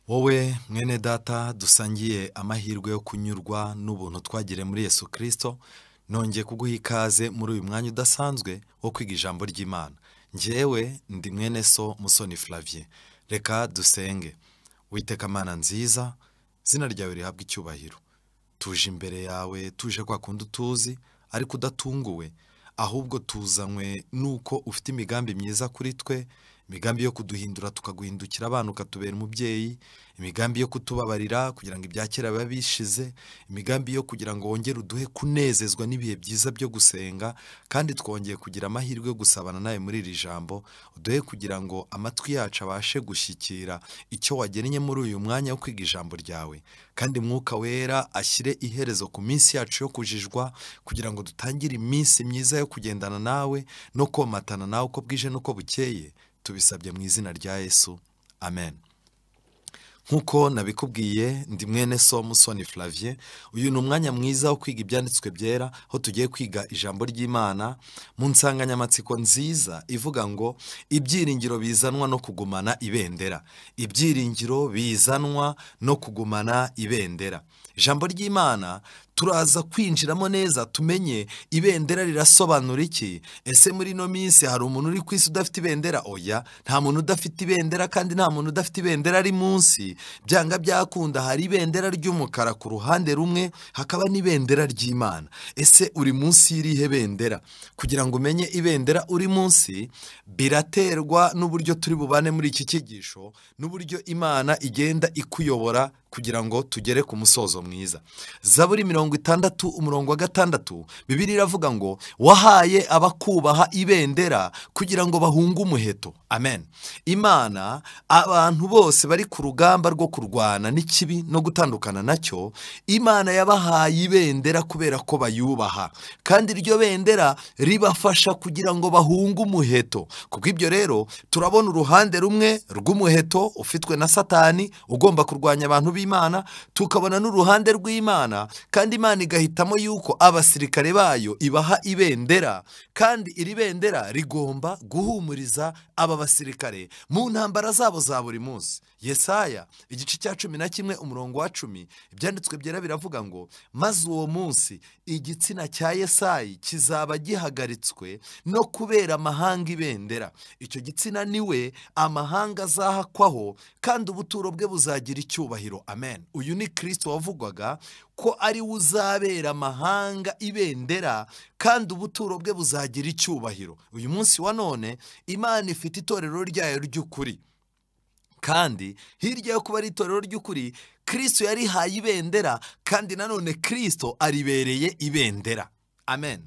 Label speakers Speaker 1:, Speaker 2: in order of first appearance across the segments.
Speaker 1: Wowe mwene data dusangiye amahirwe yo kunyurwa n'ubuntu twagiriye muri Yesu Kristo, nongeye kuguha ikaze muri uyu mwanya udasanzwe wo kwiga ijambo ry'Imana. Njyewe ndi mwene so Musoni Flavien. Reka dusenge. Uwiteka Mana nziza, izina ryawe rihabwe icyubahiro. Tuje imbere yawe, tuje kwa kundi utuzi, ariko udatunguwe, ahubwo tuzanywe nuko ufite imigambi myiza kuri twe, imigambi yo kuduhindura tukaguhindukira abana ukatubera umubyeyi, imigambi yo kutubabarira kugira ngo ibya kera bibe bishize, imigambi yo kugira ngo wongere uduhe kunezezwa n'ibihe byiza byo gusenga, kandi twongeye kugira amahirwe yo gusabana nawe muri iri jambo, uduhe kugira ngo amatwi yacu abashe gushyikira icyo wagennye muri uyu mwanya wo kwiga ijambo ryawe, kandi Mwuka Wera ashyire iherezo ku minsi yacu yo kujijwa, kugira ngo dutangire iminsi myiza yo kugendana nawe no komatana nawe uko bwije n'uko bukeye. Tubisabye mu izina rya Yesu, amen. Nk'uko nabikubwiye, ndi mwene so Musoni Flavien. Uyu ni umwanya mwiza wo kwiga ibyanditswe byera, aho tugiye kwiga ijambo ry'Imana mu nsanganyamatsiko nziza ivuga ngo ibyiringiro bizanwa no kugumana ibendera. Ibyiringiro bizanwa no kugumana ibendera. Ijambo ry'Imana turaza kwinjiramo neza tumenye ibendera rirasobanura iki. Ese muri ino minsi hari umuntu uri ku isi udafite ibendera? Oya, nta muntu udafite ibendera, kandi nta muntu udafite ibendera ari munsi. Byanga byakunda hari ibendera ry'umukara ku ruhande rumwe, hakaba n'ibendera ry'Imana. Ese uri munsi y'irihe bendera? Kugira ngo umenye ibendera uri munsi biraterwa n'uburyo turi bubane muri iki cyigisho, n'uburyo Imana igenda ikuyobora kugira ngo tugere ku musozo mwiza. Zaburi 60 umurongo wa 6, Bibiliya iravuga ngo wahaye abakubaha ibendera kugira ngo bahunge umuheto. Amen. Imana, abantu bose bari ku rugamba rwo kurwana n'ikibi no gutandukana nacyo, Imana yabahaye ibendera kubera ko bayubaha, kandi iryo bendera ribafasha kugira ngo bahunge umuheto. Kubw'ibyo rero turabona uruhande rumwe rw'umuheto ufitwe na Satani ugomba kurwanya abantu b'Imana, tukabona n'uruhande rw'Imana, kandi Imana igahitamo yuko abasirikare bayo ibaha ibendera, kandi iri bendera rigomba guhumuriza aba basirikare mu ntambara zabo za buri munsi. Yesaya igice cya 11 umurongo wa 10, ibyanditswe byera biravuga ngo maze uwo munsi igitsina cya Yesayi kizaba gihagaritswe no kubera amahanga ibendera. Icyo gitsina niwe amahanga azahakwaho, kandi ubuturo bwe buzagira icyubahiro. Amen. Uyu ni Kristo wavugwaga ko ari we uzabera amahanga ibendera, kandi ubuturo bwe buzagira icyubahiro. Uyu munsi wa none Imana ifite itorero ryayo ry'ukuri, kandi hirya yo kuba ari itorero ry'ukuri, Kristo yarihaye ibendera, kandi nanone Kristo aribereye ibendera. Amen.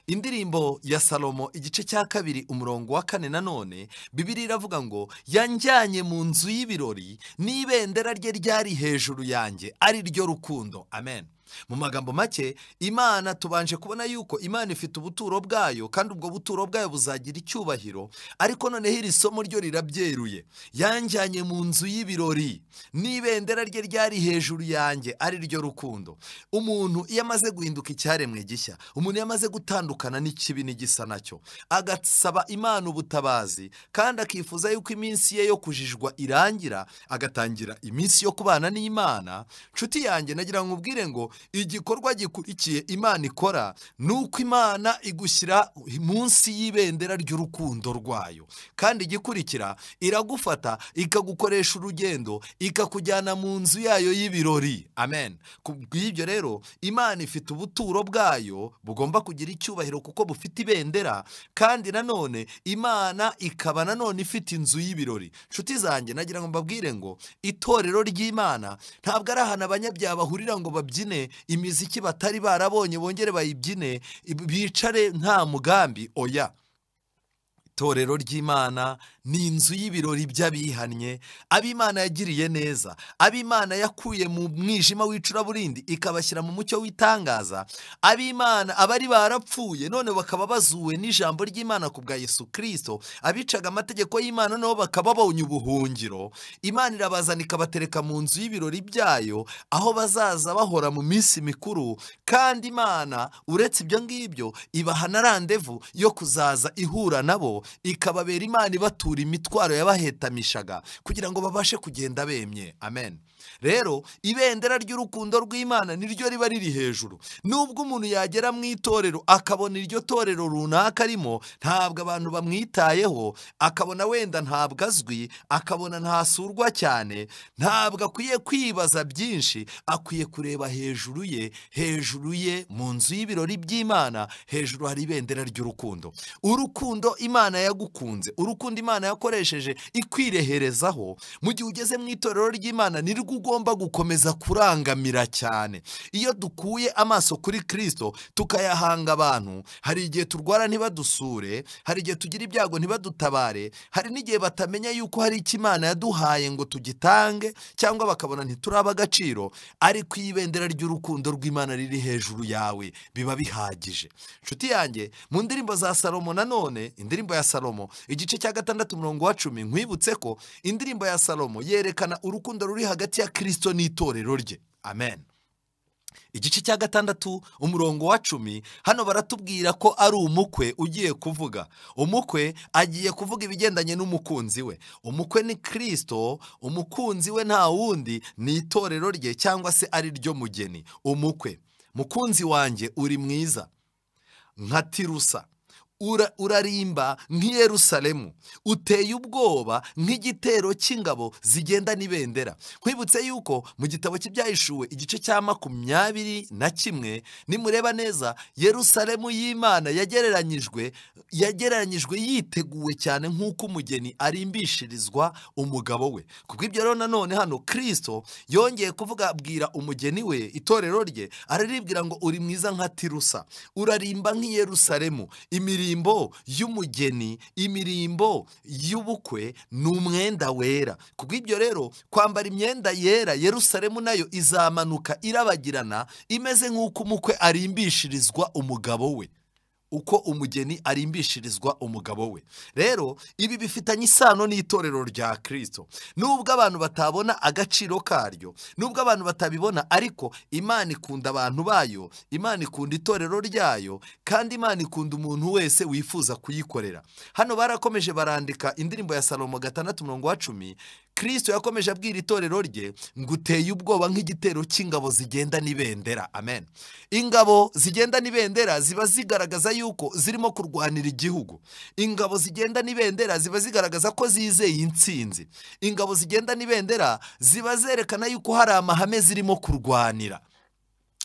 Speaker 1: Indirimbo ya Salomo igice cya 2 umurongo wa 4, nanone Bibiliya iravuga ngo yanjyanye mu nzu y'ibirori n'ibendera rye ryari hejuru yanjye, ari ryo rukundo. Amen. Mu magambo make, Imana tubanje kubona yuko Imana ifite ubuturo bwayo, kandi ubwo buturo bwayo buzagira icyubahiro, ariko noneho iri somo ryo rirabyeruye. Yanjyanye mu nzu y'ibirori n'ibendera rye ryari hejuru yanjye, ari ryo rukundo. Umuntu iyo amaze guhinduka icyaremwe gishya, umuntu iyo amaze gutandukana n'ikibi n'igisa nacyo, agasaba Imana ubutabazi, kandi akifuza yuko iminsi ye yo kujijwa irangira, agatangira iminsi yo kubana n'Imana. Nshuti yanjye, nagira ngo ubwire ngo igikorwa gikurikiye Imana ikora nuko Imana igushyira munsi y'ibendera ry'urukundo rwayo, kandi igikurikira iragufata ikagukoresha urugendo, ikakujyana mu nzu yayo y'ibirori. Amen. Kubw'ibyo rero Imana ifite ubuturo bwayo bugomba kugira icyubahiro kuko bufite ibendera, kandi nanone Imana ikaba nanone ifite inzu y'ibirori. Nshuti zanjye, nagira ngo mbabwire ngo itorero ry'Imana ntabwo ari ahantu abanyabyaha bahurira ngo babyine imiziki batari barabonye bongere bayibyine bicare nta mugambi. Oya, Itorero ry'Imana ni inzu y'ibirori by'abihannye, ab'Imana yagiriye neza, ab'Imana yakuye mu mwijima w'icuraburindi ikabashyira mu mucyo w'itangaza, ab'Imana abari barapfuye none bakaba bazuwe n'ijambo ry'Imana ku bwa Yesu Kristo, abicaga amategeko y'Imana nabo bakaba babonye ubuhungiro. Imana irabazana ikabatereka mu nzu y'ibirori byayo, aho bazaza bahora mu minsi mikuru, kandi Imana uretse ibyo ngibyo ibaha na randevu yo kuzaza ihura nabo Kristo ikababera Imana ibatura imitwaro yabahetamishaga kugira ngo babashe kugenda bemye. Amen. Rero ibendera ry'urukundo rw'Imana niryo riba riri hejuru. Nubwo umuntu yagera mu itorero akabona iryo torero runaka arimo ntabwo abantu bamwitayeho, akabona wenda ntabwo azwi, akabona ntasurwa cyane, ntabwo akwiye kwibaza byinshi, akwiye kureba hejuru ye, hejuru ye mu nzu y'ibirori by'Imana, hejuru hari ibendera ry'urukundo. Urukundo Imana yagukunze, urukundo Imana yakoresheje ikwireherezaho, mu gihe ugeze mu itorero ry'Imana nirwo ugomba gukomeza kurangamira cyane. Iyo dukuye amaso kuri Kristo tukayahanga abantu, hari igihe turwara ntibadusure, hari igihe tugira ibyago ntibadutabare, hari n'igihe batamenya yuko hari icyo Imana yaduhaye ngo tugitange, cyangwa bakabona ntituraba agaciro, ariko iyo ibendera ry'urukundo rw'Imana riri hejuru yawe biba bihagije. Nshuti yanjye, mu ndirimbo za Salomo nanone, indirimbo ya Salomo igice cya 6 umurongo wa 10, nkwibutse ko indirimbo ya Salomo yerekana urukundo ruri hagati ya Kristo n'itorero rye. Amen. Igice cya 6 umurongo wa 10, hano baratubwira ko ari umukwe ugiye kuvuga. Umukwe agiye kuvuga ibigendanye n'umukunzi we. Umukwe ni Kristo, umukunzi we nta wundi ni itorero rye cyangwa se ari ryo mugeni. Umukwe, mukunzi wanjye uri mwiza nka Tirusa, urarimba nk'i Yerusalemu, uteye ubwoba nk'igitero cy'ingabo zigenda n'ibendera. Nkwibutse yuko mu gitabo cy'Ibyahishuwe igice cya 21, nimureba neza, Yerusalemu y'Imana yagereranyijwe yiteguwe cyane nk'uko umugeni arimbishirizwa umugabo we. Kubw'ibyo rero nanone hano Kristo yongeye kuvuga abwira umugeni we, itorero rye, araribwira ngo uri mwiza nka Tirusa, urarimba nk'i Yerusalemu. Imirimbo y'umugeni, imirimbo y'ubukwe ni umwenda wera. Kubw'ibyo rero kwambara imyenda yera, Yerusalemu nayo izamanuka irabagirana imeze nk'uko umukwe arimbishirizwa umugabo we, uko umugeni arimbishirizwa umugabo we. Rero ibi bifitanye isano n'itorero rya Kristo. Nubwo abantu batabona agaciro karyo, nubwo abantu batabibona, ariko Imana ikunda abantu bayo, Imana ikunda itorero ryayo, kandi Imana ikunda umuntu wese wifuza kuyikorera. Hano barakomeje barandika indirimbo ya Salomo 6 umurongo wa 10, Kristo yakomeje abwira itorero rye ngo uteye ubwoba nk'igitero cy'ingabo zigenda n'ibendera. Amen. Ingabo zigenda n'ibendera ziba zigaragaza yuko zirimo kurwanira igihugu. Ingabo zigenda n'ibendera ziba zigaragaza ko zizeye intsinzi. Ingabo zigenda n'ibendera ziba zerekana yuko hari amahame zirimo kurwanira.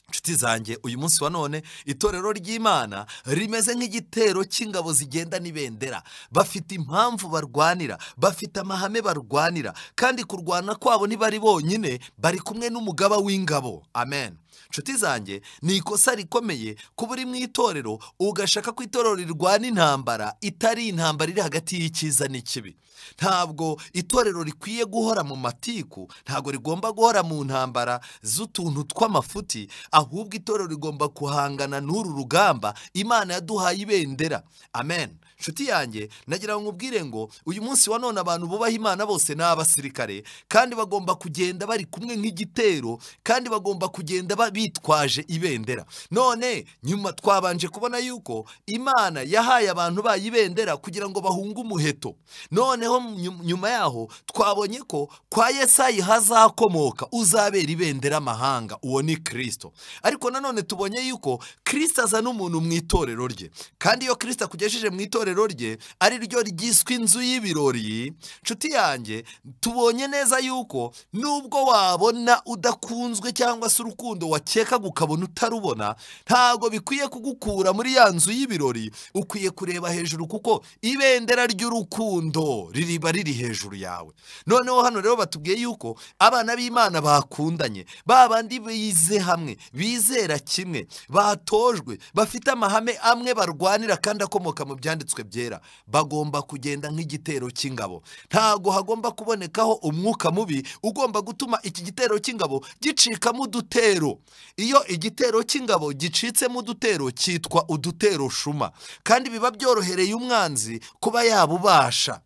Speaker 1: Nshuti zanjye, uyu munsi wa none itorero ry'Imana rimeze nk'igitero cy'ingabo zigenda n'ibendera. Bafite impamvu barwanira, bafite amahame barwanira, kandi kurwana kwabo ntibari bonyine, bari kumwe n'umugaba w'ingabo. Amen. Nshuti zanjye, ni ikosa rikomeye kuba uri mu itorero ugashaka ko itorero rirwana intambara itari intambara iri hagati y'icyiza n'ikibi. Ntabwo itorero rikwiye guhora mu matiku, ntabwo rigomba guhora mu ntambara z'utuntu tw'amafuti, ahubwo itorero rigomba guhangana n'uru rugamba Imana yaduhaye ibendera. Amen. Nshuti yanjye, nagira ngo nkubwire ngo uyu munsi wa none abantu bubaha Imana bose ni abasirikare, kandi bagomba kugenda bari kumwe nk'igitero, kandi bagomba kugenda bitwaje ibendera. None nyuma twabanje kubona yuko Imana yahaye abantu bayibendera kugira ngo bahunge umuheto. Noneho nyuma yaho twabonye ko kwa Yesayi hazakomoka uzabera ibendera amahanga, uwo ni Kristo. Ariko nanone tubonye yuko Kristo azana umuntu mu itorero rye, kandi iyo Kristo akugejeje mu itorero rye ari ryo ryiswe inzu y'ibirori, nshuti yanjye, tubonye neza yuko nubwo wabona udakunzwe cyangwa se urukundo wakeka ukabona utarubona, ntago bikwiye kugukura muri ya nzu y'ibirori. Ukwiye kureba hejuru kuko ibendera ry'urukundo ririba riri hejuru yawe. Noneho hano rero batubwiye yuko abana b'Imana bakundanye, babandi bize hamwe, bizera kimwe, batojwe, bafite amahame amwe barwanira kandi akomoka mu byanditswe byera, bagomba kugenda nk'igitero cy'ingabo. Ntago hagomba kubonekaho umwuka mubi ugomba gutuma iki gitero cy'ingabo gicikamo udutero. Iyo igitero cy'ingabo gicitsemo udutero cyitwa udutero shuma, kandi biba byorohereye umwanzi kuba yababasha.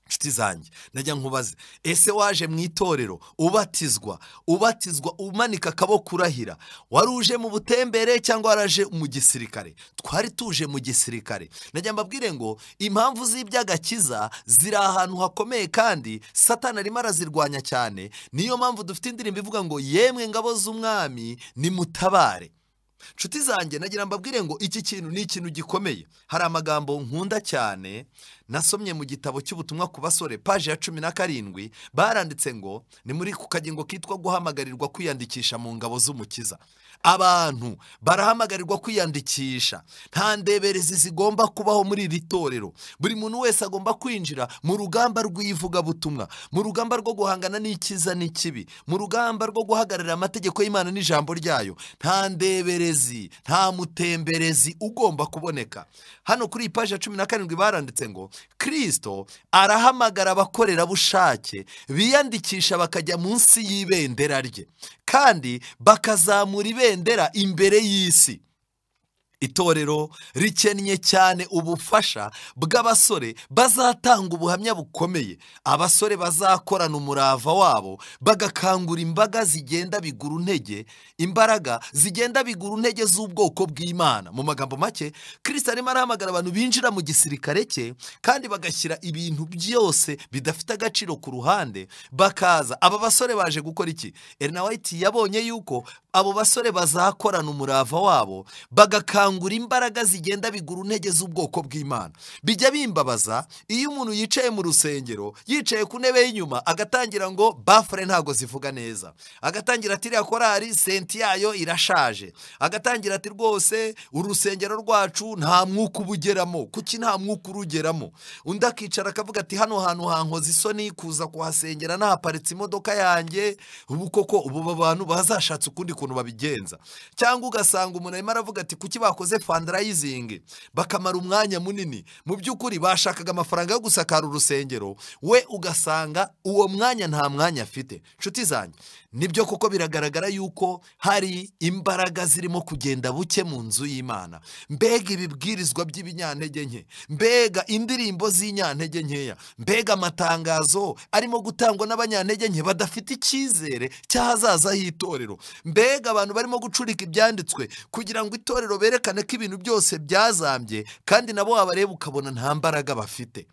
Speaker 1: Nshuti zanjye, najya nkubaze, ese waje mu itorero ubatizwa umanika akaboko urahira, wari uje mu butembere cyangwa waraje mu gisirikare? Twari tuje mu gisirikare. Najya mbabwire ngo impamvu z'iby'agakiza ziri ahantu hakomeye kandi Satani arimo arazirwanya cyane. Niyo mpamvu dufite indirimbo ivuga ngo yemwe ngabo z'umwami nimutabare. Nshuti zanjye, nagira mbabwire ngo iki kintu ni ikintu gikomeye. Hari amagambo nkunda cyane nasomye mu gitabo cy'ubutumwa ku basore, paji ya 17, baranditse ngo ni muri ku kagingo kitwa guhamagarirwa kwiyandikisha mu ngabo z'umukiza. Abantu barahamagarirwa kwiyandikisha, nta ndeberezi zigomba kubaho muri iri torero. Buri muntu wese agomba kwinjira mu rugamba rw'ivugabutumwa, mu rugamba rwo guhangana n'ikiza n'ikibi, mu rugamba rwo guhagararira amategeko y'Imana n'ijambo ryayo. Nta ndeberezi, nta mutemberezi ugomba kuboneka. Hano kuri paji ya 17 baranditse ngo Kristo arahamagara abakorerabushake biyandikisha bakajya munsi y'ibendera rye, kandi bakazamura ibendera imbere y'isi. Itorero rikennye cyane ubufasha bw'abasore bazatanga ubuhamya bukomeye, abasore bazakorana umurava wabo bagakangura imbaga zigenda bigura intege, imbaraga zigenda bigura intege z'ubwoko bw'Imana. Mu magambo make, Kristo arimo arahamagara abantu binjira mu gisirikare cye kandi bagashyira ibintu byose bidafite agaciro ku ruhande bakaza. Aba basore baje gukora iki? Ellen White yabonye yuko abo basore bazakorana umurava wabo bagakangura imbaraga zigenda bigura intege z'ubwoko bw'Imana. Bijya bimbabaza iyo umuntu yicaye mu rusengero, yicaye ku ntebe y'inyuma, agatangira ngo bafure ntago zivuga neza, agatangira ati iriya korari senti yayo irashaje, agatangira ati rwose urusengero rwacu nta mwuka ubugeramo, kuki nta mwuka urugeramo? Undi akicara akavuga ati hano hantu hankoze isoni kuza kuhasengera, nahaparitse imodoka yanjye, ubu koko ubu abantu bazashatse ukundi kuntu babigenza. Cyangwa ugasanga umuntu arimo aravuga ati kuki bakoze fundraising bakamara umwanya munini, mu by'ukuri bashakaga amafaranga yo gusakara urusengero, we ugasanga uwo mwanya nta mwanya afite. Nshuti zanjye, nibyo koko biragaragara yuko hari imbaraga zirimo kugenda buke mu nzu y'Imana. Mbega ibibwirizwa by'ibinyantege nke, mbega indirimbo z'inyantege nkeya, mbega amatangazo arimo gutangwa n'abanyantege nke badafite icyizere cy'ahazaza h'itorero, mbega abantu barimo gucurika ibyanditswe kugira ngo itorero berekane ko ibintu byose byazambye, kandi nabo wabareba ukabona nta mbaraga bafite.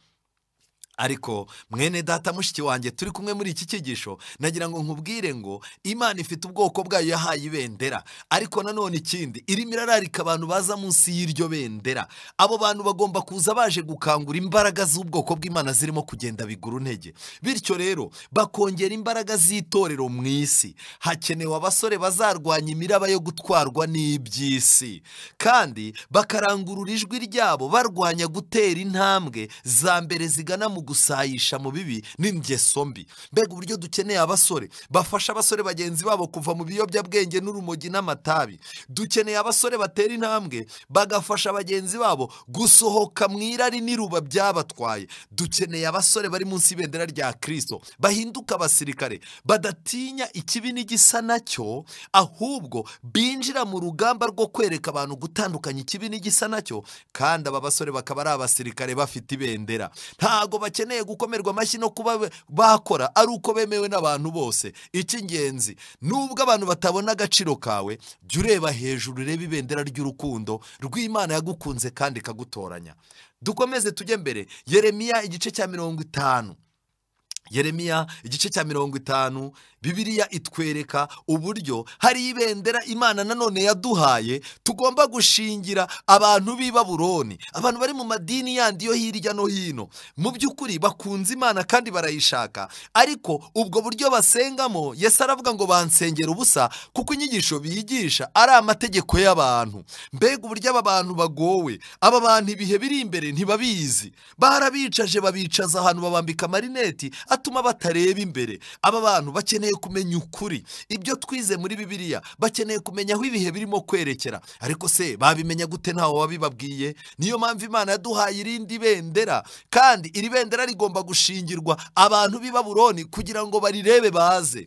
Speaker 1: Ariko mwene data mushiki wanjye turi kumwe muri iki cyigisho, nagira ngo nkubwire ngo Imana ifite ubwoko bwayo yahaye ibendera. Ariko nanone ikindi, irimo irararika abantu baza munsi y'iryo bendera. Abo bantu bagomba kuza baje gukangura imbaraga z'ubwoko bw'Imana zirimo kugenda bigura intege, bityo rero bakongera imbaraga z'itorero mu isi. Hakenewe abasore bazarwanya imiraba yo gutwarwa n'iby'isi, kandi bakarangurura ijwi ryabo barwanya gutera intambwe za mbere zigana mu gusayisha mu bibi n'ingeso mbi. Mbega uburyo dukeneye abasore bafasha abasore bagenzi babo kuva mu biyobyabwenge n'urumogi n'amatabi. Dukeneye abasore batera intambwe bagafasha bagenzi babo gusohoka mu irari n'iruba byabatwaye. Dukeneye abasore bari munsi y'ibendera rya Kristo bahinduka abasirikare badatinya ikibi n'igisa nacyo, ahubwo binjira mu rugamba rwo kwereka abantu gutandukanya ikibi n'igisa nacyo. Kandi aba basore bakaba ari abasirikare bafite ibendera. Ntago bakeneye gukomerwa amashyi no kuba bakora ari uko bemewe n'abantu bose. Icy'ingenzi, nubwo abantu batabona agaciro kawe, jya ureba hejuru, urebe ibendera ry'urukundo rw'Imana yagukunze kandi ikagutoranya. Dukomeze tujye mbere. Yeremiya igice cya 50. Yeremiya igice cya 50, Bibiliya itwereka uburyo hari ibendera Imana nanone yaduhaye tugomba gushingira abantu b'i Babuloni, abantu bari mu madini yandi yo hirya no hino. Mu by'ukuri bakunze Imana kandi barayishaka, ariko ubwo buryo basengamo, Yesu aravuga ngo bansengera ubusa kuko inyigisho bigisha ari amategeko y'abantu. Mbega uburyo aba bantu bagowe, aba bantu ibihe biri imbere ntibabizi, barabicaje babicaza ahantu babambika amarineti atuma batareba imbere. Aba bantu bakeneye kumenya ukuri, ibyo twize muri Bibiliya, bakeneye kumenya aho ibihe birimo kwerekera. Ariko se babimenya gute ntawe wabibabwiye? Niyo mpamvu Imana yaduhaye irindi bendera, kandi iri bendera rigomba gushingirwa abantu b'i Babuloni kugira ngo barirebe baze.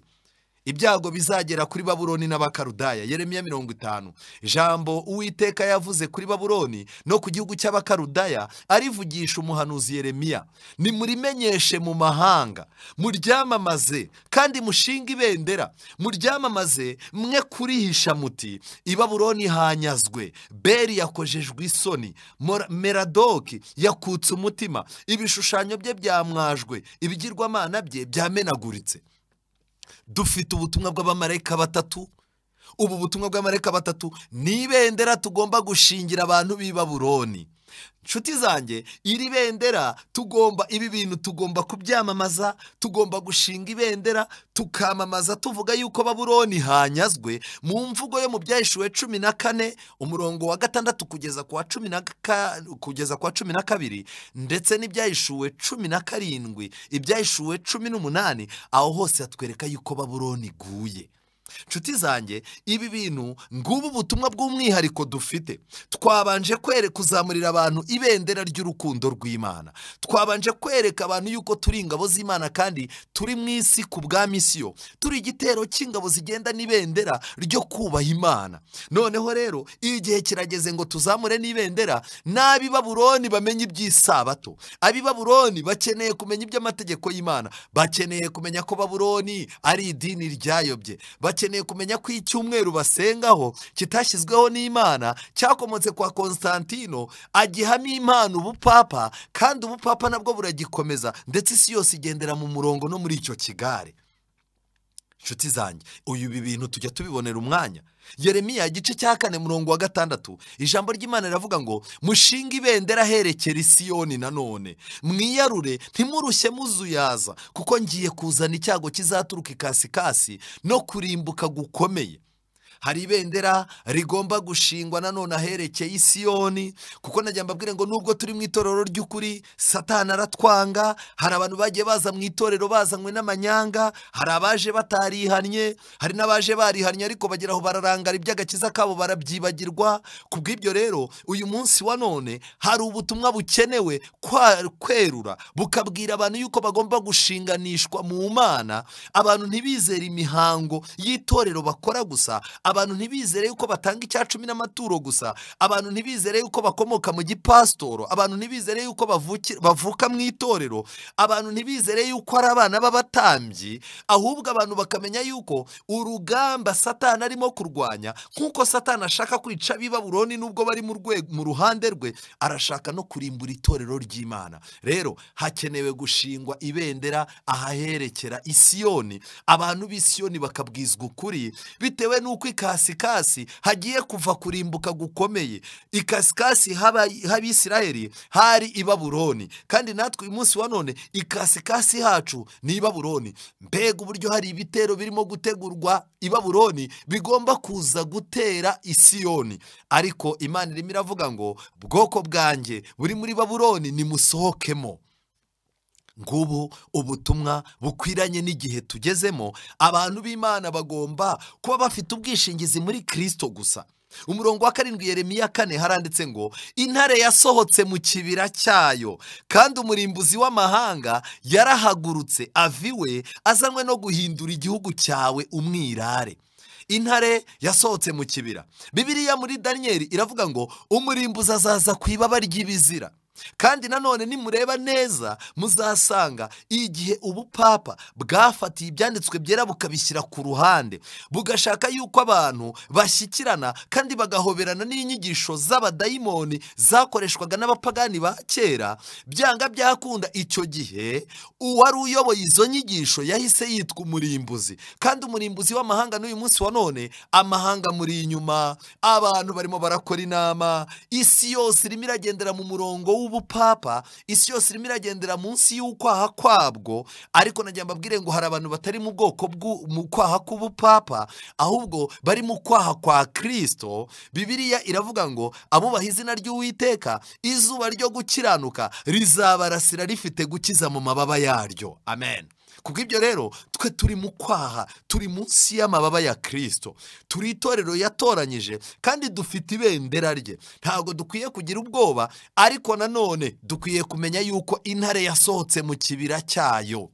Speaker 1: Ibyago bizagera kuri Babuloni n'Abakaludaya. Yeremiya 50. Ijambo Uwiteka yavuze kuri Babuloni no ku gihugu cy'Abakaludaya arivugisha umuhanuzi Yeremiya: nimurimenyeshe mu mahanga, muryamamaze kandi mushinge ibendera, muryamamaze mwe kurihisha muti i Babuloni hanyazwe, Beli yakojejwe isoni, Meradoki yakutse umutima, ibishushanyo bye byamwajwe, ibigirwamana bye byamenaguritse. Dufite ubutumwa bw'abamarayika batatu. Ubu butumwa bw'abamarayika batatu ni ibendera tugomba gushingira abantu b'i Babuloni. Nshuti zanjye, iri bendera tugomba, ibi bintu tugomba kubyamamaza, tugomba gushinga ibendera tukamamaza tuvuga yuko Babuloni hanyazwe, mu mvugo yo mu Byahishuwe 14 umurongo wa 6 kugeza ku wa 12, ndetse n'Ibyahishuwe 17, Ibyahishuwe 18, aho hose hatwereka yuko Babuloni iguye. Nshuti zanjye, ibi bintu ngubu ubutumwa bw'umwihariko dufite. Twabanje kwereka kuzamurira abantu ibendera ry'urukundo rw'Imana. Twabanje kwereka abantu yuko turi ingabo z'Imana kandi turi mu isi ku bwa misiyo, turi igitero cy'ingabo zigenda n'ibendera ryo kubaha Imana. Noneho rero igihe kirageze ngo tuzamure n'ibendera n'ab'i Babuloni bamenye iby'isabato. Ab'i Babuloni bakeneye kumenya iby'amategeko y'Imana, bakeneye kumenya ko Babuloni ari idini ryayobye, bakeneye kumenya ko icyumweru basengaho kitashyizweho n'Imana, cyakomotse kwa Konstantino agihamo impano ubupapa, kandi ubupapa nabwo buragikomeza, ndetse isi yose igendera mu murongo no muri icyo kigare. Nshuti zanjye, uyu ibi bintu tujya tubibonera umwanya. Yeremiya igice cya 4 murongo wa 6, ijambo ry'Imana riravuga ngo mushinge ibendera herekera Isiyoni nanone, mwiyarure ntimurushye muzuyaza, kuko ngiye kuzana icyago kizaturuka ikasikasi no kurimbuka gukomeye. Hari ibendera rigomba gushingwa nanone aherekeye Isiyoni, kuko najya mbabwire ngo nubwo turi mu itorero ry'ukuri, Satani aratwanga. Hari abantu bagiye baza mu itorero bazanywe n'amanyanga, hari abaje batarihannye, hari n'abaje barihannye ariko bageraho bararangara iby'agakiza kabo barabyibagirwa. Kubw'ibyo rero uyu munsi wa none hari ubutumwa bukenewe kwerura, bukabwira abantu yuko bagomba gushinganishwa mu Mana. Abantu ntibizere imihango y'itorero bakora gusa, abantu ntibizere yuko batanga 10 n'amaturo gusa, abantu ntibizere yuko bakomoka mu gipastoro, abantu ntibizere yuko bavuka mu itorero, abantu ntibizere yuko ari abana b'abatambyi, ahubwo abantu bakamenya yuko urugamba Satani arimo kurwanya, nkuko Satani ashaka kwica ab'i Babuloni nubwo bari mu ruhande rwe, arashaka no kurimbura itorero ry'Imana. Rero hakenewe gushingwa ibendera ahaherekera Isiyoni, abantu b'Isiyoni bakabwizwa ukuri, bitewe n'uko ikasikasi hagiye kuva kurimbuka gukomeye. Ikasikasi h'Abisirayeli hari i Babuloni, kandi natwe uyu munsi wa none ikasikasi hacu ni i Babuloni. Mbega uburyo hari ibitero birimo gutegurwa i Babuloni bigomba kuza gutera Isiyoni, ariko Imana irimo iravuga ngo bwoko bwanjye buri muri Babuloni nimusohokemo. Ngubu ubutumwa bukwiranye n'igihe tugezemo. Abantu b'Imana bagomba kuba bafite ubwishingizi muri Kristo gusa. Umurongo wa 7 Yeremiya 4 haranditse ngo intare yasohotse mu kibira cyayo, kandi umurimbuzi w'amahanga yarahagurutse aviwe azanywe no guhindura igihugu cyawe umwirare. Intare yasohotse mu kibira. Bibiliya muri Danieli iravuga ngo umurimbuzi azaza ku ibaba ry'ibizira. Kandi nanone nimureba neza muzasanga igihe ubupapa bwafatiye ibyanditswe byera bukabishyira ku ruhande, bugashaka yuko abantu bashyikirana kandi bagahoberana n'inyigisho z'abadayimoni zakoreshwaga n'abapagani ba kera, byanga byakunda icyo gihe uwari uyoboye izo nyigisho yahise yitwa umurimbuzi. Kandi umurimbuzi w'amahanga n'uyu munsi wa none, amahanga muri inyuma, abantu barimo barakora inama, isi yose irimo iragendera mu murongo w'ubupapa, isi yose irimo iragendera munsi y'ukwaha kwabwo. Ariko najya mbabwire ngo hari abantu batari mu bwoko mu kwaha k'ubupapa, ahubwo bari mu kwaha kwa Kristo. Bibiliya iravuga ngo abubaha izina ry'Uwiteka, izuba ryo gukiranuka rizabarasira rifite gukiza mu mababa yaryo. Amen. Kubw'ibyo rero twe turi mu kwaha, turi munsi y'amababa ya Kristo, turi itorero yatoranyije kandi dufite ibendera rye. Ntabwo dukwiye kugira ubwoba, ariko nanone dukwiye kumenya yuko intare yasohotse mu kibira cyayo.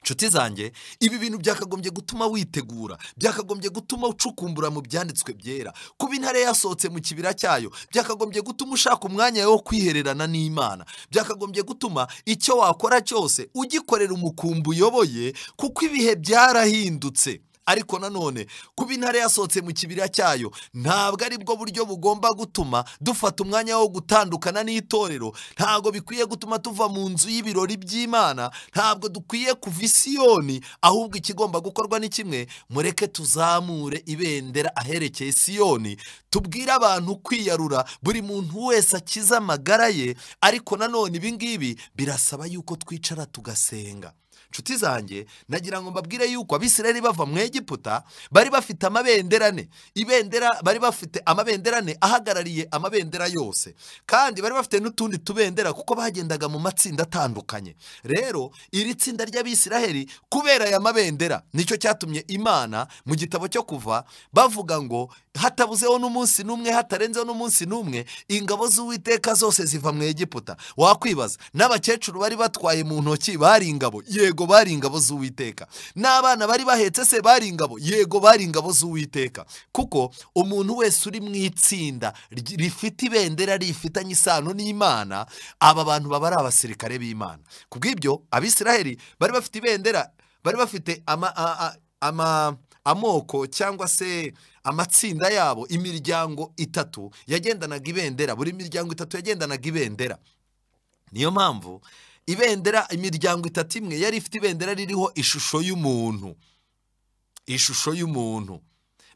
Speaker 1: Nshuti zanjye, ibi bintu byakagombye gutuma witegura, byakagombye gutuma ucukumbura mu byanditswe byera. Kuba intare yasohotse mu kibira cyayo byakagombye gutuma ushaka umwanya wo kwihererana n'Imana, byakagombye gutuma icyo wakora cyose ugikorera umukumbi uyoboye, kuko ibihe byarahindutse. Ariko nanone kuba intare yasohotse mu kibira cyayo ntabwo ari bwo buryo bugomba gutuma dufata umwanya wo gutandukana n'itorero. Ntabwo bikwiye gutuma tuva mu nzu y'ibirori by'Imana, ntabwo dukwiye kuva i Siyoni, ahubwo ikigomba gukorwa ni kimwe: mureke tuzamure ibendera aherekeye Siyoni, tubwire abantu kwiyarura, buri muntu wese akize amagara ye. Ariko nanone ibi ngibi birasaba yuko twicara tugasenga. Nshuti zanjye, nagira ngo mbabwire yuko Abisirayeli bava mu Egiputa bari bafite amabendera ane. Ibendera bari bafite amabendera ane ahagarariye amabendera yose, kandi bari bafite n'utundi tubendera kuko bagendaga mu matsinda atandukanye. Rero iri tsinda ry'Abisirayeli kubera aya mabendera, nicyo cyatumye Imana mu gitabo cyo Kuva bavuga ngo hatabuzeho n'umunsi n'umwe, hatarenzeho n'umunsi n'umwe, ingabo z'Uwiteka zose ziva mu Egiputa. Wakwibaza, n'abakecuru bari batwaye mu ntoki bari ingabo? Yego, bari ingabo z'Uwiteka. N'abana bari bahetse se bari ingabo? Yego, bari ingabo z'Uwiteka. Kuko umuntu wese uri mu itsinda rifite ibendera rifitanye isano n'Imana, aba bantu baba ari abasirikare b'Imana. Kubw'ibyo Abisirayeli bari bafite ibendera, bari bafite amoko cyangwa se amatsinda yabo, imiryango itatu yagendanaga ibendera, buri miryango itatu yagendanaga ibendera. Niyo mpamvu ibendera, imiryango itatu imwe yari ifite ibendera ririho ishusho y'umuntu, ishusho y'umuntu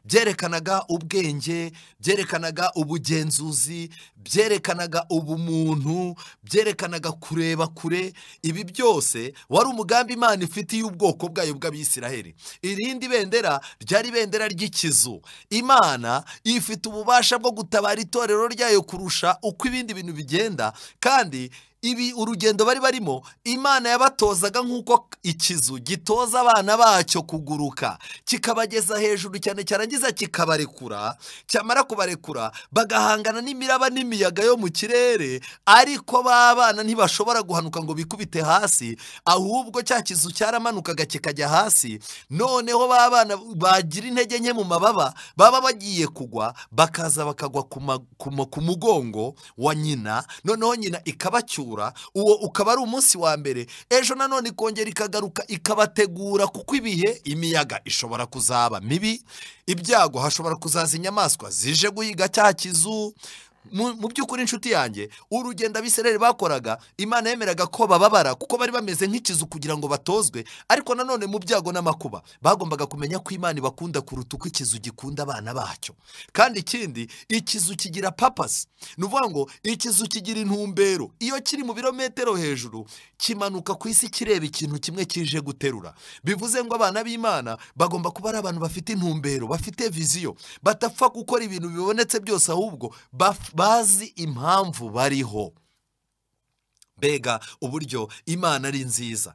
Speaker 1: byerekanaga ubwenge, byerekanaga ubugenzuzi, byerekanaga ubumuntu, byerekanaga kureba kure. Ibi byose wari umugambi Imana ifitiye ubwoko bwayo bw'Abisiraheli. Irindi bendera ryari ibendera ry'ikizu. Imana ifite ububasha bwo gutabara itorero ryayo kurusha uko ibindi bintu bigenda, kandi ibi urugendo bari barimo Imana yabatozaga nk'uko ikizu gitoza abana bacyo kuguruka, kikabageza hejuru cyane, cyarangiza kikabarekura, cyamara kubarekura bagahangana n'imiraba n'imiyaga yo mu kirere, ariko b'abana ntibashobora guhanuka ngo bikubite hasi, ahubwo cya kizu cyaramanukaga kikajya hasi. Noneho b'abana bagira intege nke mu mababa, baba bagiye kugwa, bakaza bakagwa ku mugongo wa nyina, noneho nyina ikabacyura. Uwo ukaba ari umunsi wa mbere. Ejo nanone ikongera ikagaruka ikabategura, kuko ibihe imiyaga ishobora kuzaba mibi, ibyago hashobora kuzaza inyamaswa zije guhiga cya kizu. Mu by'ukuri inshuti yanjye, urugendo Abisirayeli bakoraga, Imana yemeraga ko bababara kuko bari bameze nk'ikizu kugira ngo batozwe. Ariko nanone mu byago n'amakuba bagombaga kumenya ko Imana ibakunda kuruta uko ikizu gikunda abana bacyo. Kandi ikindi, ikizu kigira purpose, ni ukuvuga ngo ikizu kigira intumbero. Iyo kiri mu birometero hejuru kimanuka ku isi kireba ikintu kimwe kije guterura. Bivuze ngo abana b'Imana bagomba kuba ari abantu bafite intumbero, bafite viziyo, batapfa gukora ibintu bibonetse byose, ahubwo bazi impamvu bariho. Mbega uburyo Imana ari nziza!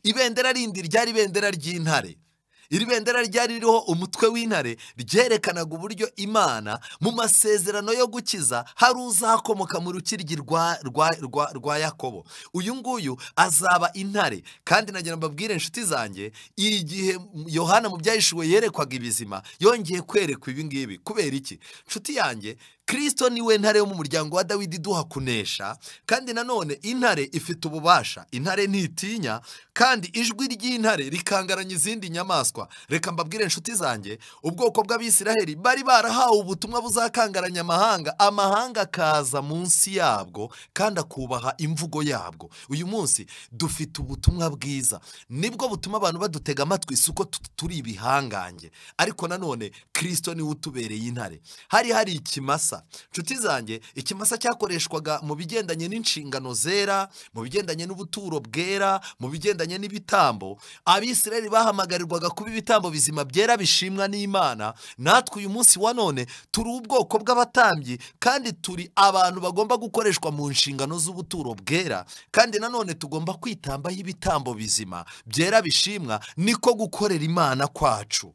Speaker 1: Ibendera rindi ryari ibendera ry'intare. Iri bendera ryari ririho umutwe w'intare, ryerekanaga uburyo Imana mu masezerano yo gukiza hari uzakomoka mu rukiryi rwa Yakobo. Uyu nguyu azaba intare. Kandi nagira mbabwire inshuti zanjye, igihe Yohana mu byahishuwe yerekwaga ibizima, yongeye kwerekwa ibi ngibi. Kubera iki? Inshuti yanjye, Kristo niwe ntare yo mu muryango wa Dawidi duha kunesha. Kandi nanone intare ifite ububasha, intare ntitinya, kandi ijwi ry'intare rikangaranya izindi nyamaswa. Reka mbabwire inshuti zanjye, ubwoko bw'Abisiraheli bari barahawe ubutumwa buzakangaranya amahanga, amahanga akaza munsi yabwo kandi akubaha imvugo yabwo. Uyu munsi dufite ubutumwa bwiza, nibwo butuma abantu badutega amatwi, si uko turi ibihangange, ariko nanone Kristo niwe utubereye intare. Hari ikimasa. Nshuti zanjye, ikimasa cyakoreshwaga mu bigendanye n'inshingano zera, mu bigendanye n'ubuturo bwera, mu bigendanye n'ibitambo. Abisirayeli bahamagarirwaga kuba ibitambo bizima byera bishimwa n'Imana. Natwe uyu munsi wa none turi ubwoko bw'abatambyi, kandi turi abantu bagomba gukoreshwa mu nshingano z'ubuturo bwera, kandi nanone tugomba kwitambaho ibitambo bizima byera bishimwa, niko gukorera Imana kwacu.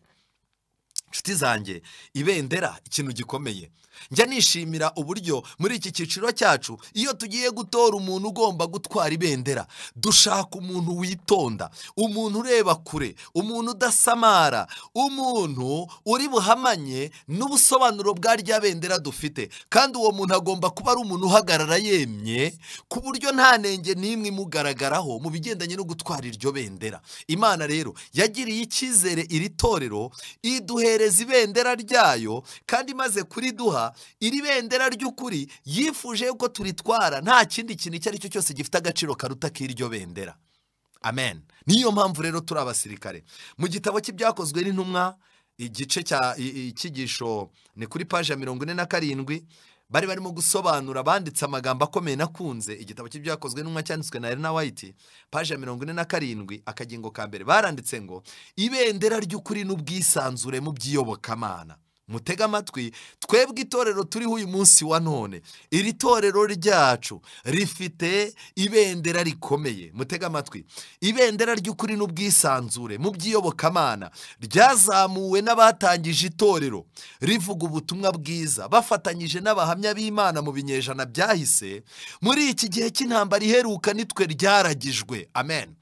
Speaker 1: Nshuti zanjye, ibendera ikintu gikomeye. Njya nishimira uburyo muri iki cyiciro cyacu iyo tugiye gutora umuntu ugomba gutwara ibendera, dushaka umuntu witonda, umuntu ureba kure, umuntu udasamara, umuntu uri buhamanye n'ubusobanuro bwa rya bendera dufite. Kandi uwo muntu agomba kuba ari umuntu uhagarara yemye ku buryo nta nenge n'imwe imugaragaraho mu bigendanye no gutwara iryo bendera. Imana rero yagiriye icyizere iri torero, iduhereza ibendera ryayo, kandi imaze kuriduha iri bendera ry'ukuri yifuje yuko turitwara nta kindi kintu icyo ari cyo cyose gifite agaciro karuta k'iryo bendera. Amen. Niyo mpamvu rero turi abasirikare. Mu gitabo cy'ibyakozwe n'intumwa, igice cya icyigisho ni kuri paji ya 47, bari barimo gusobanura, banditse amagambo akomeye nakunze. Igitabo cy'ibyakozwe n'intumwa cyanditswe na Elena White, paji ya 47, akagingo ka mbere, baranditse ngo ibendera ry'ukuri n'ubwisanzure mu by'iyobokamana. Mutega amatwi, twebwe itorero turiho uyu munsi wa none, iri torero ryacu rifite ibendera rikomeye. Mutega amatwi, ibendera ry'ukuri n'ubwisanzure mu by'iyobokamana ryazamuwe n'abatangije itorero rivuga ubutumwa bwiza bafatanyije n'abahamya b'Imana mu binyejana byahise. Muri iki gihe cy'intambara iheruka nitwe ryaragijwe. Amen.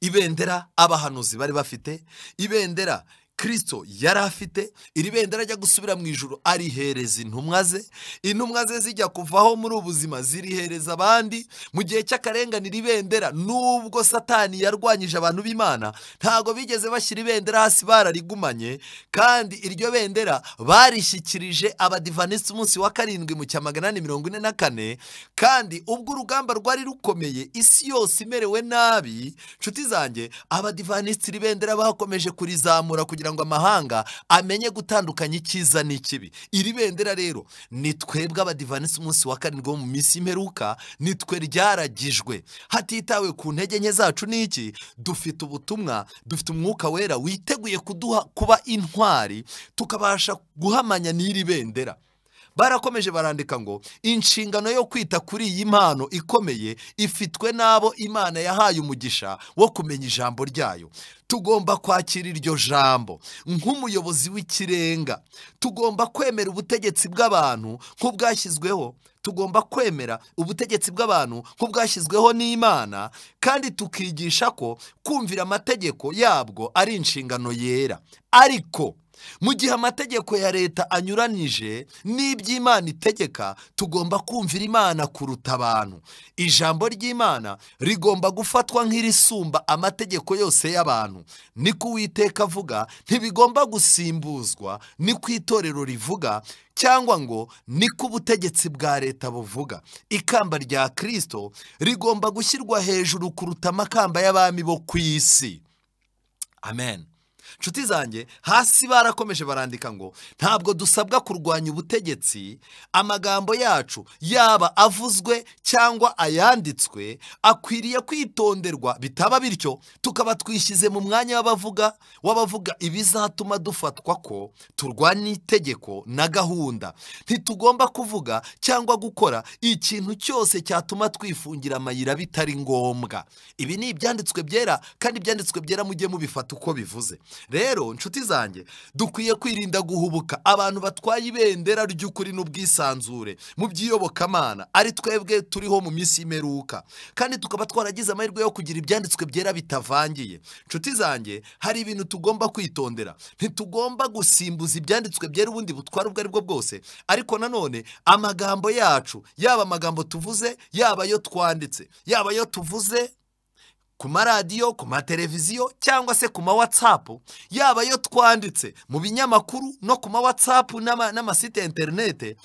Speaker 1: Ibendera abahanuzi bari bafite, ibendera Kristo yari afite, iri bendera ajya gusubira mu ijuru arihereza intumwa ze, intumwa ze zijya kuvaho muri ubuzima zirihereza abandi. Mu gihe cy'akarengane iri bendera, nubwo Satani yarwanyije abantu b'Imana, ntago bigeze bashyira ibendera hasi, bararigumanye. Kandi iryo bendera barishyikirije abadivanisi umunsi wa 7 mu 1844. Kandi ubwo urugamba rwari rukomeye, isi yose imerewe nabi, nshuti zanjye, abadivanisi iri bendera bakomeje kurizamura kugira ngo amahanga amenye gutandukanya icyiza n'ikibi. Iri bendera rero ni twebwe abadivanisi umunsi wa 7 wo mu minsi y'imperuka, nitwe ryaragijwe. Hatitawe ku ntege nke zacu n'iki, dufite ubutumwa, dufite umwuka wera witeguye kuduha kuba intwari, tukabasha guhamanya n'iri bendera. Barakomeje barandika ngo inshingano yo kwita kuri iyi mpano ikomeye ifitwe n'abo Imana yahaye umugisha wo kumenya ijambo ryayo. Tugomba kwakira iryo jambo nk'umuyobozi w'ikirenga. Tugomba kwemera ubutegetsi bw'abantu nk'ubwashyizweho. Tugomba kwemera ubutegetsi bw'abantu nk'ubwashyizweho n'Imana, kandi tukigisha ko kumvira amategeko yabwo ari inshingano yera. Ariko mu gihe amategeko ya leta anyuranije n'iby'Imana itegeka, tugomba kumvira Imana kuruta abantu. Ijambo ry'Imana rigomba gufatwa nk'irisumba amategeko yose y'abantu. Niko Uwiteka avuga, ntibigomba gusimbuzwa niko itorero rivuga, cyangwa ngo niko ubutegetsi bwa leta buvuga. Ikamba rya Kristo rigomba gushyirwa hejuru kuruta amakamba y'abami bo ku isi. Amen. Nshuti zanjye, hasi barakomeje barandika ngo ntabwo dusabwa kurwanya ubutegetsi. Amagambo yacu yaba avuzwe cyangwa ayanditswe akwiriye kwitonderwa, bitaba bityo tukaba twishyize mu mwanya w'abavuga ibizatuma dufatwa ko turwanya itegeko na gahunda. Ntitugomba kuvuga cyangwa gukora ikintu cyose cyatuma twifungira amayira bitari ngombwa. Ibi ni ibyanditswe byera, kandi ibyanditswe byera mujye mubifata uko bivuze. Rero nshuti zanjye, dukwiye kwirinda guhubuka. Abantu batwaye ibendera ry'ukuri n'ubwisanzure mu by'iyobokamana ari twebwe turiho mu minsi y'imperuka, kandi tukaba twaragize amahirwe yo kugira ibyanditswe byera bitavangiye. Nshuti zanjye, hari ibintu tugomba kwitondera. Ntitugomba gusimbuza ibyanditswe byera ubundi butwara ubwo ari bwo bwose, ariko nanone amagambo yacu, yaba amagambo tuvuze, yaba ayo twanditse, yaba ayo tuvuze ku maradiyo, ku mateleviziyo, cyangwa se ku ma WhatsApp, yaba yo twanditse mu binyamakuru no ku ma WhatsApp n'amasite interinete,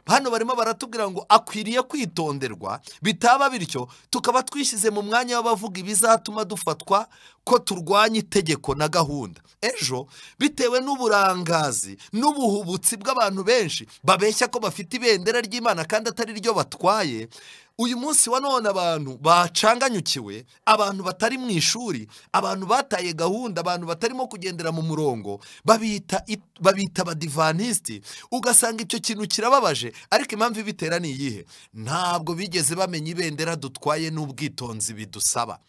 Speaker 1: hano barimo baratubwira ngo akwiriye kwitonderwa, bitaba bityo tukaba twishyize mu mwanya w'abavuga ibizatuma dufatwa ko turwanya itegeko na gahunda. Ejo bitewe n'uburangazi n'ubuhubutsi bw'abantu benshi babeshya ko bafite ibendera ry'Imana kandi atari ryo batwaye, uyu munsi wa none abantu bacanganyukiwe, abantu batari mu ishuri, abantu bataye gahunda, abantu batarimo kugendera mu murongo, babita abadivantisti. Ugasanga icyo kintu kirababaje, ariko impamvu ibitera ni iyihe? Ntabwo bigeze bamenya ibendera dutwaye n'ubwitonzi bidusaba.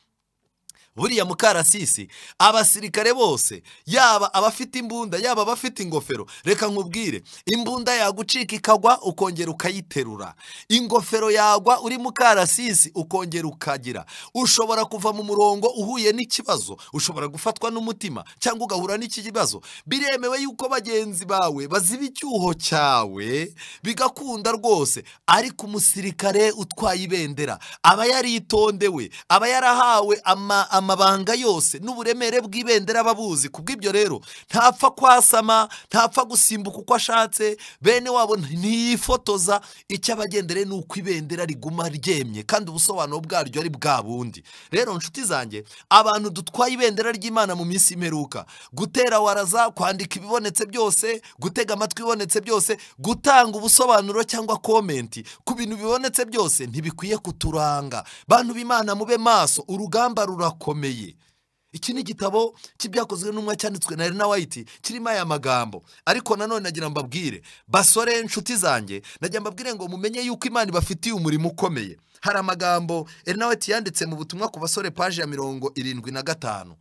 Speaker 1: Buriya mukarasisi abasirikare bose, yaba abafite imbunda, yaba abafite ingofero, reka nkubwire, imbunda yagucika ikagwa ukongera ukayiterura, ingofero yagwa uri mukarasisi ukongera ukagira. Ushobora kuva mu murongo uhuye n'ikibazo, ushobora gufatwa n'umutima cyangwa ugahura n'iki kibazo. Biremewe yuko bagenzi bawe baziba icyuho cyawe bigakunda rwose, ariko umusirikare utwaye ibendera aba yaritondewe, aba yarahawe amabanga yose n'uburemere bw'ibendera babuzi. Kubw'ibyo rero ntapfa kwasama, ntapfa gusimbuka uko ashatse, bene wabo ntiyifotoza. Icyo abagendere ni uko ibendera riguma ryemye kandi ubusobanuro bwaryo ari bwa bundi. Rero nshuti zanjye, abantu dutwaye ibendera ry'Imana mu minsi imperuka, gutera waraza, kwandika ibibonetse byose, gutega amatwi ibibonetse byose, gutanga ubusobanuro cyangwa komenti ku bintu bibonetse byose ntibikwiye kuturanga. Bantu b'Imana mube maso, urugamba rurakomeye. Iki ni igitabo cy'ibyakozwe n'umwe cyanditswe na Elena White kirimo aya magambo. Ariko nanone nagira mbabwire basore nshuti zanjye, nagira mbabwire ngo mumenye yuko Imana ibafitiye umurimo ukomeye. Hari amagambo Elena White yanditse mu butumwa ku basore, paje ya 75.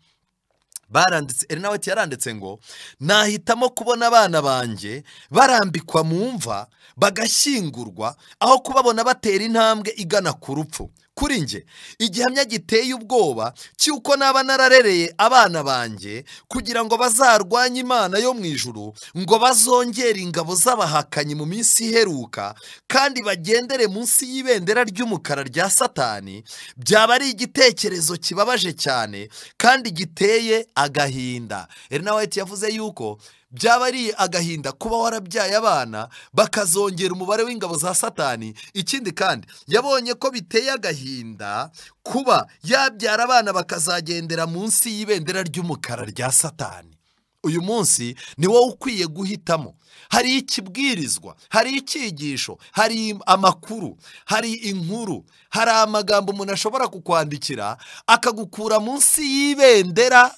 Speaker 1: Baranditse, Elena White yaranditse ngo nahitamo kubona abana banjye barambikwa mu mva bagashyingurwa aho kubabona batera intambwe igana ku rupfu. Kuri nge igihamya giteye ubwoba cy'uko naba nararereye abana banjye kugira ngo bazarwanye Imana yo mu ijuru, ngo bazongere ingabo z'abahakanyi mu minsi iheruka kandi bagendere munsi y'ibendera ry'umukara rya Satani, byaba ari igitekerezo kibabaje cyane kandi giteye agahinda. Elena White yavuze yuko byaba ari agahinda kuba warabyaye abana bakazongera umubare w'ingabo za Satani. Ikindi kandi yabonye ko biteye agahinda kuba yabyara abana bakazagendera munsi y'ibendera ry'umukara rya Satani. Uyu munsi ni wowe ukwiye guhitamo. Hari ikibwirizwa, hari icyigisho, hari amakuru, hari inkuru, hari amagambo umuntu ashobora kukwandikira akagukura munsi y'ibendera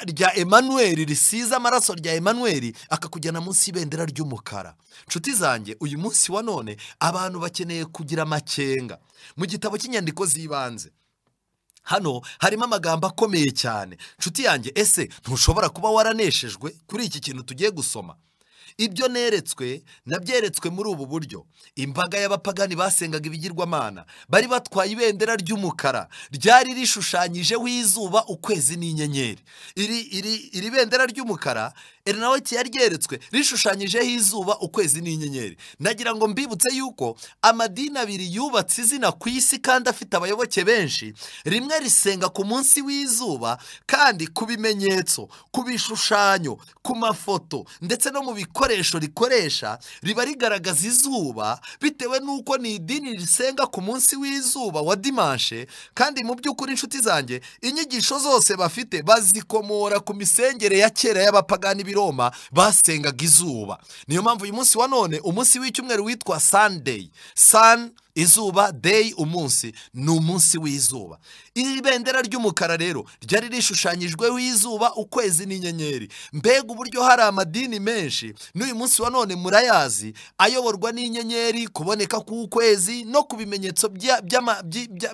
Speaker 1: rya Emmanuel risize amaraso rya Emmanuel, akakujyana munsi y'ibendera ry'umukara. Nshuti zanjye, uyu munsi wa none abantu bakeneye kugira amakenga. Mu gitabo cy'inyandiko z'ibanze hano harimo amagambo akomeye cyane. Nshuti yanjye, ese ntushobora kuba waraneshejwe kuri iki kintu tugiye gusoma? Ibyo neretswe nabyeretswe muri ubu buryo. Imbaga y'abapagani basengaga ibigirwamana bari batwaye ibendera ry'umukara ryari rishushanyijeho izuba, ukwezi n'inyenyeri. Iri bendera ry'umukara Elena White yaryeretswe rishushanyijeho izuba, ukwezi n'inyenyeri. Nagira ngo mbibutse yuko amadini abiri yubatse izina ku isi kandi afite abayoboke benshi, rimwe risenga ku munsi w'izuba kandi ku bimenyetso, ku bishushanyo, ku mafoto ndetse no mu bikoresho rikoresha riba rigaragaza izuba, bitewe n'uko ni idini risenga ku munsi w'izuba wa dimanche. Kandi mu by'ukuri inshuti zanjye, inyigisho zose bafite bazikomora ku misengere ya kera y'abapagani b'i Roma basengaga izuba. Niyo mpamvu uyu munsi wa none, umunsi w'icyumweru witwa Sunday, Sun izuba, day umunsi, ni umunsi w'izuba. Iri bendera ry'umukara rero ryari rishushanyijweho izuba, ukwezi n'inyenyeri. Mbega uburyo hari amadini menshi n'uyu munsi wa none murayazi, ayoborwa n'inyenyeri, kuboneka k'ukwezi no ku bimenyetso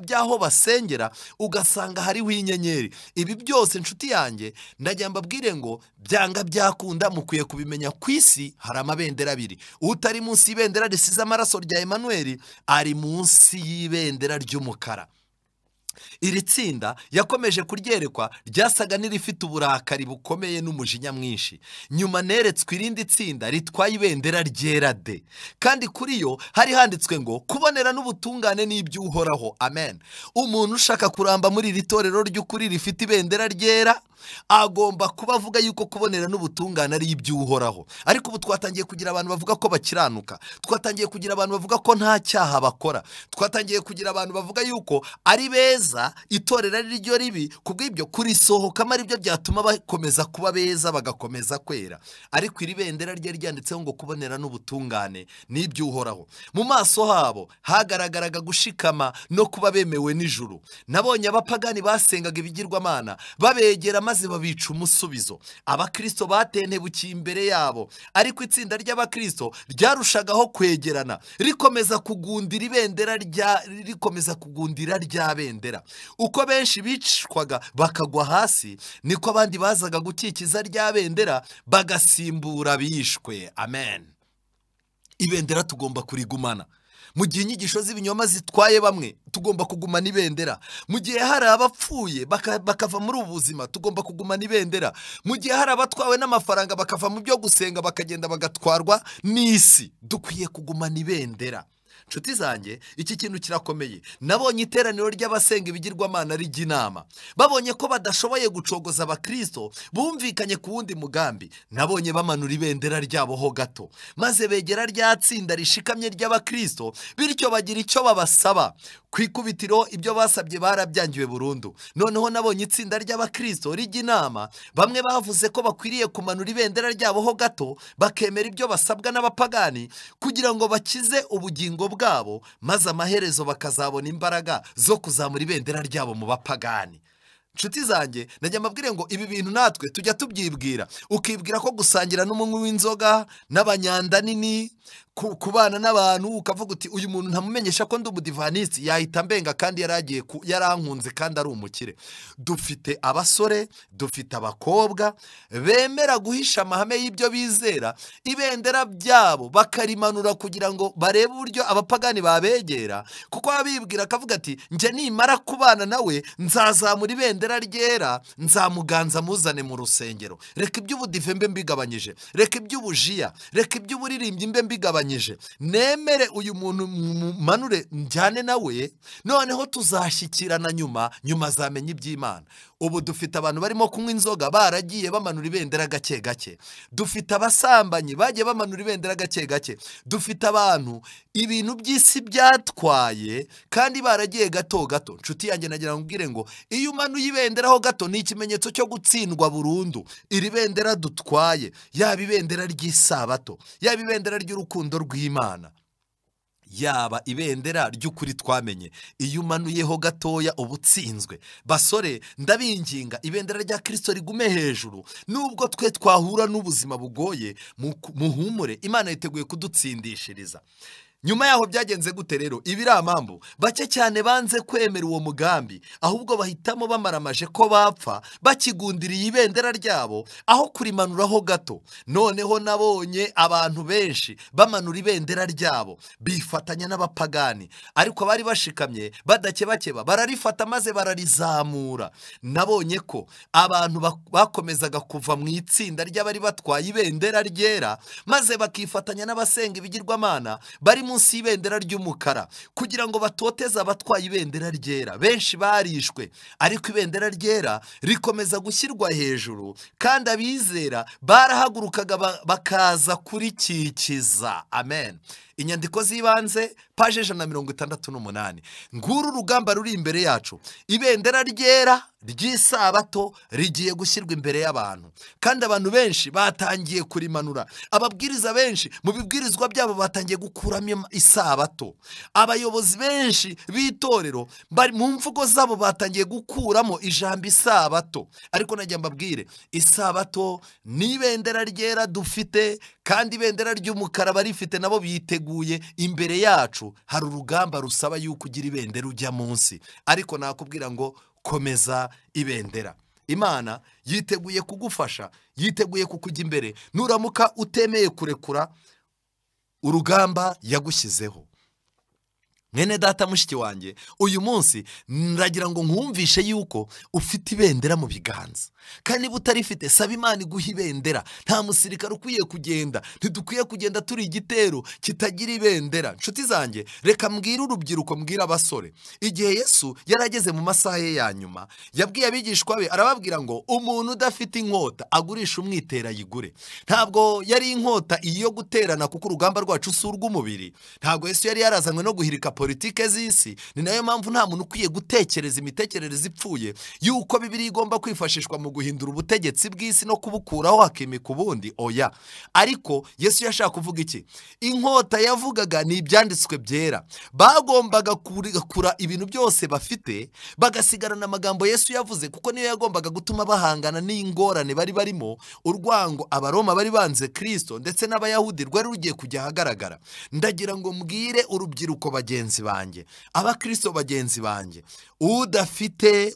Speaker 1: by'aho basengera ugasanga hariho inyenyeri. Ibi byose nshuti yanjye ndagira mbabwire ngo byanga byakunda mukwiye kubimenya. Ku isi hari amabendera abiri, utari munsi y'ibendera risize amaraso rya Emmanuel ari munsi y'ibendera ry'umukara. Iri tsinda yakomeje kuryerekwa ryasaga n'irifite uburakari bukomeye n'umujinya mwinshi. Nyuma neretswe irindi tsinda ritwaye ibendera ryera de, kandi kuri yo hari handitswe ngo kubonera n'ubutungane n'iby'Uhoraho. Amen. Umuntu ushaka kuramba muri iri torero ry'ukuri rifite ibendera ryera agomba kuba avuga yuko kubonera n'ubutungane ari iby'Uhoraho. Ariko ubu twatangiye kugira abantu bavuga ko bakiranuka, twatangiye kugira abantu bavuga ko nta cyaha bakora, twatangiye kugira abantu bavuga yuko ari beza, itorero ari ryo ribi, kubw'ibyo kurisohokamo ari byo byatuma bakomeza kuba beza bagakomeza kwera. Ariko iri bendera rye ryanditseho ngo kubonera n'ubutungane n'iby'Uhoraho. Mu maso habo hagaragaraga gushikama no kuba bemewe n'ijuru. Nabonye abapagani basengaga ibigirwamana babegera maze babica umusubizo. Abakristo batentebukiye imbere yabo, ariko itsinda ry'abakristo ryarushagaho kwegerana, rikomeza kugundira ibendera rikomeza kugundira rya bendera. bendera. Uko benshi bicwaga bakagwa hasi, niko abandi bazaga gukikiza rya bendera bagasimbura bishwe. Amen. Ibendera tugomba kurigumana. Mu gihe inyigisho z'ibinyoma zitwaye bamwe, tugomba kugumana ibendera. Mu gihe hari abapfuye bakava muri ubu buzima, tugomba kugumana ibendera. Mu gihe hari abatwawe n'amafaranga bakava mu byo gusenga bakagenda bagatwarwa n'isi, dukwiye kugumana ibendera. Nshuti zanjye, iki kintu kirakomeye. Nabonye iteraniro ry'abasenga ibigirwamana rijya inama. Babonye ko badashoboye gucogoza abakristo, bumvikanye ku wundi mugambi. Nabonye bamanura ibendera ryabo ho gato, maze begera rya tsinda rishikamye ry'abakristo, bityo bagira icyo babasaba. Ku ikubitiro ibyo basabye barabyangiwe burundu. Noneho nabonye itsinda ry'abakristo rijya inama, bamwe bavuze ko bakwiriye kumanura ibendera ryabo ho gato, bakemera ibyo basabwa n'abapagani kugira ngo bakize ubugingo bwabo, maze amaherezo bakazabona imbaraga zo kuzamura ibendera ryabo mu bapagani. Nshuti zanjye, najya mbabwire ngo ibi bintu natwe tujya tubyibwira. Ukibwira ko gusangira n'umunywi w'inzoga n'abanyanda nini, kubana n'abantu, ukavuga uti uyu muntu ntamumenyesha ko ndi umudivanisi, yahita ambenga kandi yaragiye yarankunze kandi ari umukire. Dufite abasore, dufite abakobwa bemera guhisha amahame y'ibyo bizera, ibendera byabo bakarimanura kugira ngo barebe uburyo abapagani babegera, kuko abibwira akavuga ati njye nimara kubana nawe nzazamura ibendera ryera, nzamuganza muzane mu rusengero. Reka iby'ubudive mbe mbigabanyije, reka iby'ubujiya, reka iby'uburirimbyi mbe mbigabanyije, nemere uyu muntu manure njyane nawe, noneho tuzashyikirana nyuma, nyuma azamenya iby'Imana. Ubu dufite abantu barimo kunywa inzoga baragiye bamanura ibendera gake gake. Dufite abasambanyi bagiye bamanura ibendera gake gake. Dufite abantu ibintu by'isi byatwaye kandi baragiye gato gato. Nshuti yanjye, nagira ngo mbwire ngo iyo umanuye ibendera ho gato ni ikimenyetso cyo gutsindwa burundu. Iri bendera dutwaye, yaba ibendera ry'isabato, yaba ibendera ry'urukundo rw'Imana, yaba ibendera ry'ukuri twamenye, iyo umanuyeho gatoya uba utsinzwe. Basore, ndabinginga ibendera rya Kristo rigume hejuru. Nubwo twe twahura n'ubuzima bugoye, muhumure, Imana yiteguye kudutsindishiriza. Nyuma yaho byagenze gute rero? Ibi amambu bake cyane banze kwemera uwo mugambi, ahubwo bahitamo bamaramaje ko bapfa bakigundiriye ibendera ryabo aho kurimanuraho gato. Noneho nabonye abantu benshi bamanura ibendera ryabo bifatanya n'abapagani, ariko bari bashikamye badakebakeba bararifata maze bararizamura. Nabonye ko abantu bakomezaga kuva mu itsinda ry'abari batwaye ibendera ryera, maze bakifatanya n'abasenga ibigirwamana bari munsi y'ibendera ry'umukara kugira ngo batoteze abatwaye ibendera ryera. Benshi barishwe, ariko ibendera ryera rikomeza gushyirwa hejuru, kandi abizera barahagurukaga bakaza kurikikiza. Amen. Inyandiko z'ibanze, paje 168. Nguru urugamba ruri imbere yacu. Ibendera ryera ry'isabato rigiye gushyirwa imbere y'abantu, kandi abantu benshi batangiye kurimanura. Ababwiriza benshi mu bibwirizwa byabo batangiye gukuramo isabato. Abayobozi benshi b'itorero bari mu mvugo zabo batangiye gukuramo ijambo isabato. Ariko najya mbabwire, isabato ni ibendera ryera dufite, kandi ibendera ry'umukara barifite nabo biteguye. Imbere yacu hari urugamba rusaba yuko ugira ibendera ujya munsi, ariko nakubwira ngo komeza ibendera. Imana yiteguye kugufasha, yiteguye kukujya imbere nuramuka utemeye kurekura urugamba yagushyizeho. Mwene data, mushiki wanjye, uyu munsi ndagira ngo nkumvishe yuko ufite ibendera mu biganza, kandi niba utarifite saba Imana iguha ibendera. Nta musirikare ukwiye kugenda, ntidukwiye kugenda turi igitero kitagira ibendera. Nshuti zanjye, reka mbwire urubyiruko, mbwire abasore. Igihe Yesu yarageze mu masaha ye ya nyuma, yabwiye abigishwa be arababwira ngo umuntu udafite inkota agurisha umwitera ayigure. Ntabwo yari inkota iyo guterana, kuko urugamba rwacu si urw'umubiri. Ntabwo Yesu yari yarazanywe no guhirika politike z'isi. Ni nayo mpamvu nta muntu ukwiye gutekereza imitekerereze ipfuye yuko Bibiliya igomba kwifashishwa mu guhindura ubutegetsi bw'isi no kubukuraho hakimika ubundi. Oya. Ariko Yesu yashaka kuvuga iki? Inkota yavugaga ni ibyanditswe byera. Bagombaga kurekura ibintu byose bafite, bagasigarana amagambo Yesu yavuze, kuko niyo yagombaga gutuma bahangana n'ingorane bari barimo. Urwango Abaroma bari banze Kristo ndetse n'Abayahudi rwari rugiye kujya ahagaragara. Ndagira ngo mbwire urubyiruko bagenzi bagenzi banjye, abakristo bagenzi banjye,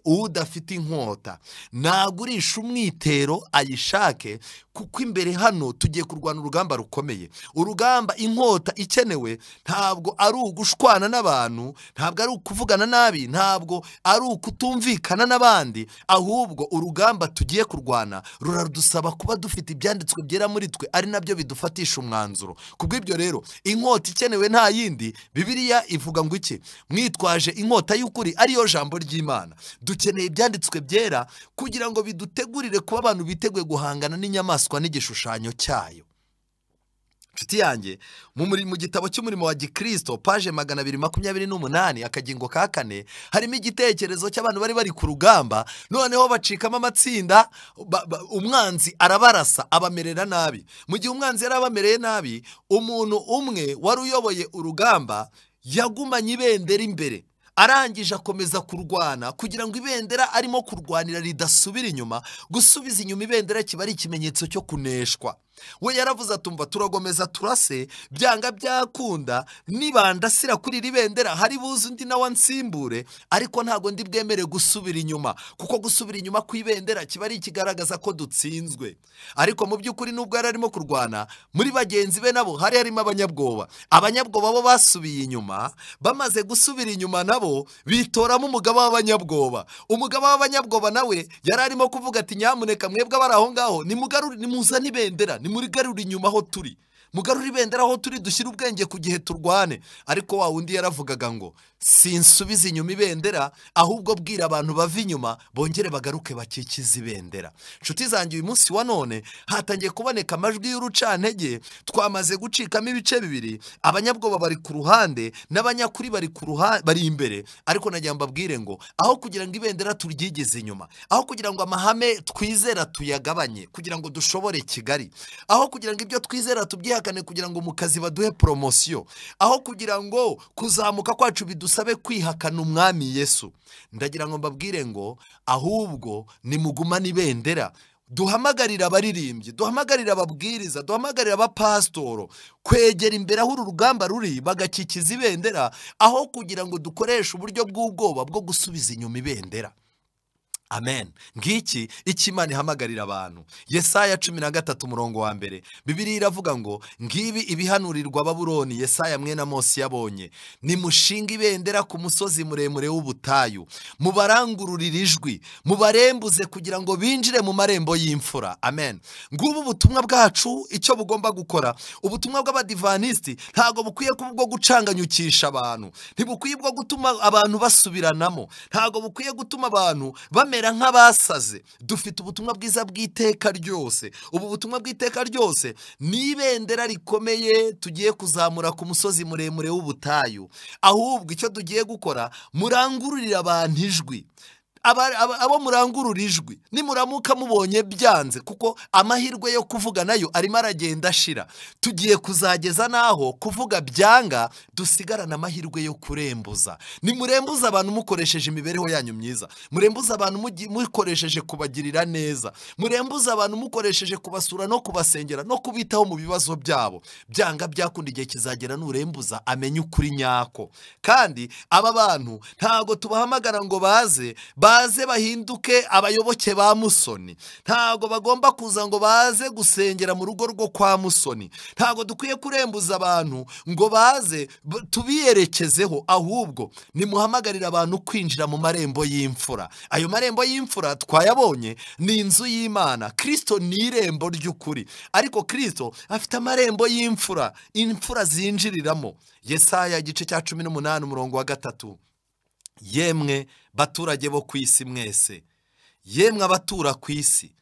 Speaker 1: udafite inkota nagurisha umwitero ayishake, kuko imbere hano tugiye kurwana urugamba rukomeye. Urugamba inkota ikenewe ntabwo ari ugushwana n'abantu, ntabwo ari ukuvugana nabi, ntabwo ari ukutumvikana n'abandi, ahubwo urugamba tugiye kurwana ruradusaba kuba dufite ibyanditswe byera muri twe, ari nabyo bidufatisha umwanzuro. Kubw'ibyo rero inkota ikenewe nta yindi. Bibiliya ivuga ngo iki? Mwitwaje inkota y'ukuri ariyo jambo ry'Imana. Dukeneye ibyanditswe byera kugira ngo bidutegurire kuba abantu biteguye guhangana n'inyamaswa n'igishushanyo cyayo. Nshuti yanjye, mu gitabo cy'umurimo wa Gikristo page 228 akagingo ka 4 harimo igitekerezo cy'abantu bari ku rugamba, noneho bacikamo amatsinda, umwanzi arabarasa abamerera nabi. Mu gihe umwanzi yarabamereye nabi, umuntu umwe wari uyoboye urugamba yagumanye ibendera imbere, arangije akomeza kurwana kugira ngo ibendera arimo kurwanira ridasubira inyuma. Gusubiza inyuma ibendera kiba ari ikimenyetso cyo kuneshwa. We yaravuze atumva turagomeza turase, byanga byakunda nibandasira kuri iri bendera hari buze undi nawe ansimbure, ariko ntago ndi bwemere gusubira inyuma, kuko gusubira inyuma ku ibendera kiba ari ikigaragaza ko dutsinzwe. Ariko mu by'ukuri nubwo yari arimo kurwana, muri bagenzi be nabo hari harimo abanyabwoba. Abanyabwoba bo basubiye inyuma, bamaze gusubira inyuma nabo bitoramo umugaba w'abanyabwoba. Umugaba w'abanyabwoba nawe yari arimo kuvuga ati nyamuneka mwebwe abari aho ngaho nimugarure, nimuzane ibendera, nimurigarure inyuma aho turi, mugarure ibendera aho turi, dushyire ubwenge ku gihe turwane. Ariko wa wundi yaravugaga ngo sinsubiza inyuma ibendera, ahubwo bwira abantu bava inyuma bongere bagaruke bakikize ibendera. Nshuti zanjye, uyu munsi wa none hatangiye kuboneka amajwi y'urucantege, twamaze gucikamo ibice bibiri, abanyabwoba bari ku ruhande n'abanyakuri bari ku ruhande, bari imbere. Ariko nagira mbabwire ngo aho kugira ngo ibendera turyigeze inyuma, aho kugira ngo amahame twizera tuyagabanye kugira ngo dushobore Kigali, aho kugira ngo ibyo twizera tubyihakane kugira ngo mu kazi baduhe promosiyo, aho kugira ngo kuzamuka kwacu bidusabe kwihakana umwami Yesu, ndagira ngo mbabwire ngo ahubwo nimugumane ibendera. Duhamagarira abaririmbyi, duhamagarira ababwiriza, duhamagarira abapasitoro kwegera imbere aho uru rugamba ruri, bagakikiza ibendera, aho kugira ngo dukoreshe uburyo bw'ubwoba bwo gusubiza inyuma ibendera. Amen. Ngiki icyo Imana ihamagarira abantu. Yesaya 13 umurongo wa 1. Bibiliya iravuga ngo ngibi ibihanurirwa Babuloni Yesaya mwene Amosi yabonye. Nimushinga ibendera ku musozi muremure w'ubutayu, mubarangururire ijwi, mubarembuze kugira ngo binjire mu marembo y'imfura. Amen. Ngubu ubutumwa bwacu icyo bugomba gukora. Ubutumwa bw'abadivanisti ntago bukwiye kuba ubwo gucanganyukisha abantu, ntibukwiye bwo gutuma abantu basubiranamo, ntago bukwiye gutuma abantu bamera nk'abasaze. Dufite ubutumwa bwiza bw'iteka ryose. Ubu butumwa bw'iteka ryose ni ibendera rikomeye tugiye kuzamura ku musozi muremure w'ubutayu. Ahubwo icyo tugiye gukora, murangururira abantu ijwi. Abo murangurura ijwi nimuramuka mubonye byanze, kuko amahirwe yo kuvuga nayo arimo aragenda ashira, tugiye kuzageza naho kuvuga byanga dusigarana amahirwe yo kurembuza. Nimurembuza abantu mukoresheje imibereho yanyu myiza, murembuza abantu mukoresheje kubagirira neza, murembuza abantu mukoresheje kubasura no kubasengera no kubitaho mu bibazo byabo. Byanga byakunda igihe kizagera nurembuza amenye ukuri nyako. Kandi aba bantu ntago tubahamagara ngo baze bahinduke abayoboke ba Musoni, ntago bagomba kuza ngo baze gusengera mu rugo rwo kwa Musoni. Ntago dukwiye kurembuza abantu ngo baze tubiyerekezeho, ahubwo nimuhamagarira abantu kwinjira mu marembo y'imfura. Ayo marembo y'imfura twayabonye ni inzu y'Imana. Kristo ni irembo ry'ukuri, ariko Kristo afite amarembo y'imfura, imfura zinjiriramo. Yesaya igice cya 18 umurongo wa 3. Yemwe baturage bo ku isi mwese, yemwe abatura ku isi,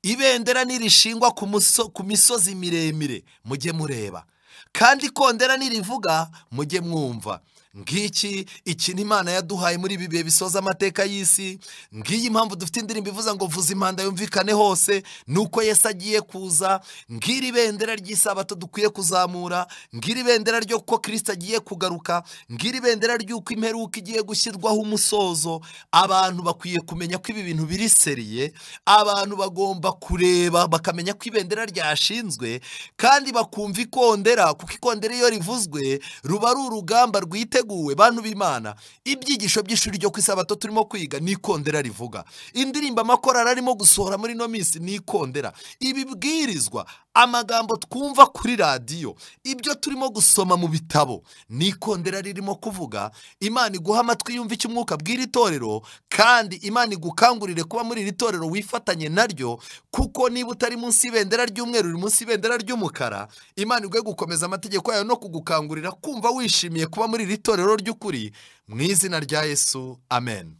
Speaker 1: ibendera nirishingwa ku misozi miremire mujye mureba, kandi ikondera nirivuga mujye mwumva. Ngiki ikintu Imana yaduhaye muri ibi bihe bisoza amateka y'isi. Ngiyi impamvu dufite indirimbo ivuza ngo vuza impanda yumvikane hose, nuko Yesu agiye kuza. Ngiri ibendera ry'isabato dukwiye kuzamura, ngiri ibendera ryo ko Kristo agiye kugaruka, ngiri ibendera ry'uko imperuka igiye gushyirwaho umusozo. Abantu bakwiye kumenya ko ibi bintu biri seriye, abantu bagomba kureba bakamenya ko ibendera ryashinzwe, kandi bakumva ikondera, kuko ikondera iyo rivuzwe ruba ari urugamba rwite yateguwe. Bantu b'Imana, ibyigisho by'ishuri ryo ku isabato turimo kwiga ni ikondera rivuga, indirimbo amakorali arimo gusohora muri ino minsi ni ikondera, ibibwirizwa, amagambo twumva kuri radiyo, ibyo turimo gusoma mu bitabo ni ikondera ririmo kuvuga. Imana iguha amatwi yumva icyo umwuka abwira itorero, kandi Imana igukangurire kuba muri iri torero wifatanye naryo, kuko niba utari munsi y'ibendera ry'umweru uri munsi y'ibendera ry'umukara. Imana iguhe gukomeza amategeko yayo no kugukangurira kumva wishimiye kuba muri iri torero ry'ukuri, mu izina rya Yesu, amen.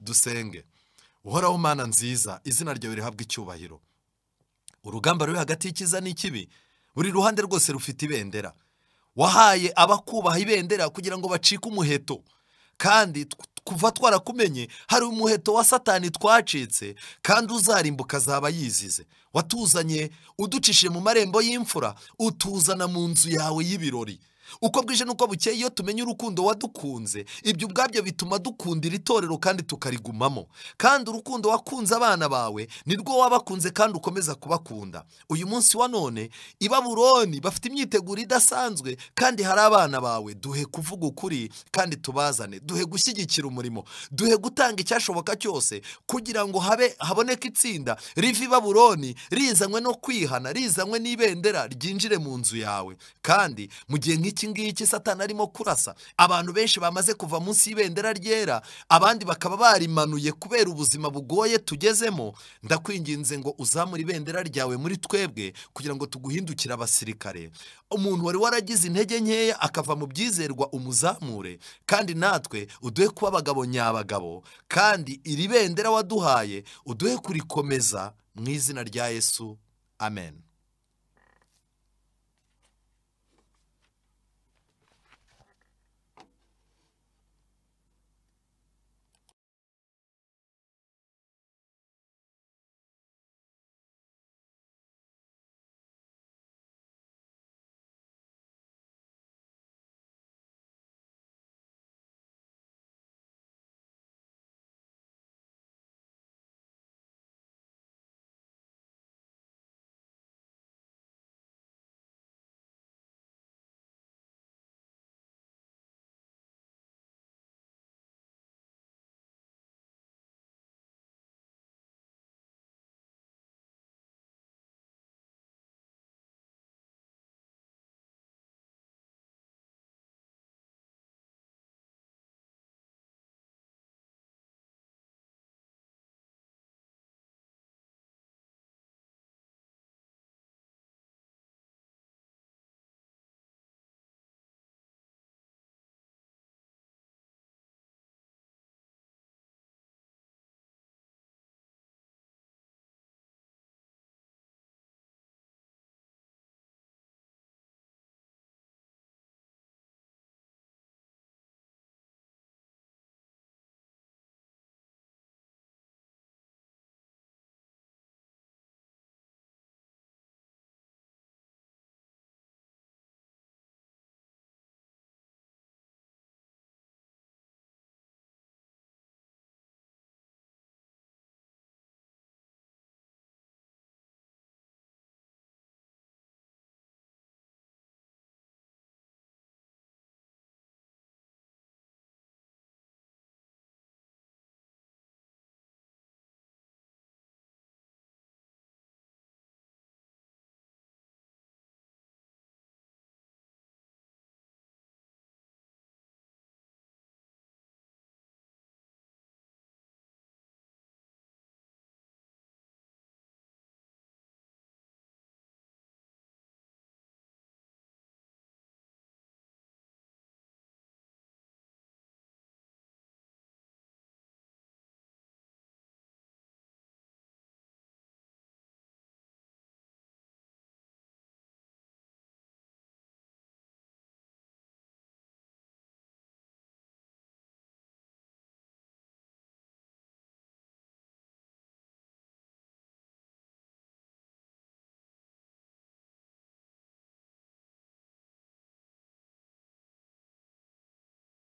Speaker 1: Dusenge. Uhoraho Mana nziza, izina ryawe rihabwe icyubahiro. Urugamba ruri hagati y'icyiza n'ikibi, buri ruhande rwose rufite ibendera. Wahaye abakubaha ibendera kugira ngo bacike umuheto, kandi kuva twarakumenye hari umuheto wa Satani twacitse, kandi uzarimbuka azaba yizize. Watuzanye uducishije mu marembo y'imfura, utuzana mu nzu yawe y'ibirori. Uko bwije n'uko bukeye iyo tumenye urukundo wadukunze, ibyo ubwabyo bituma dukundira itorero kandi tukarigumamo. Kandi urukundo wakunze abana bawe nirwo wabakunze kandi ukomeza kubakunda. Uyu munsi wa none i Babuloni bafite imyiteguro idasanzwe, kandi hari abana bawe. Duhe kuvuga ukuri kandi tubazane, duhe gushyigikira umurimo, duhe gutanga icyashoboka cyose kugira ngo haboneke itsinda riva i Babuloni rizanywe no kwihana, rizanywe n'ibendera, ryinjire mu nzu yawe. Kandi mu gihe nk'iki ngiki Satani arimo kurasa, abantu benshi bamaze kuva munsi y'ibendera ryera, abandi bakaba barimanuye kubera ubuzima bugoye tugezemo, ndakwinginze ngo uzamure ibendera ryawe muri twebwe kugira ngo tuguhindukire abasirikare. Umuntu wari waragize intege nkeya akava mu byizerwa umuzamure, kandi natwe uduhe kuba abagabo nyabagabo, kandi iri bendera waduhaye uduhe kurikomeza mu izina rya Yesu, amen.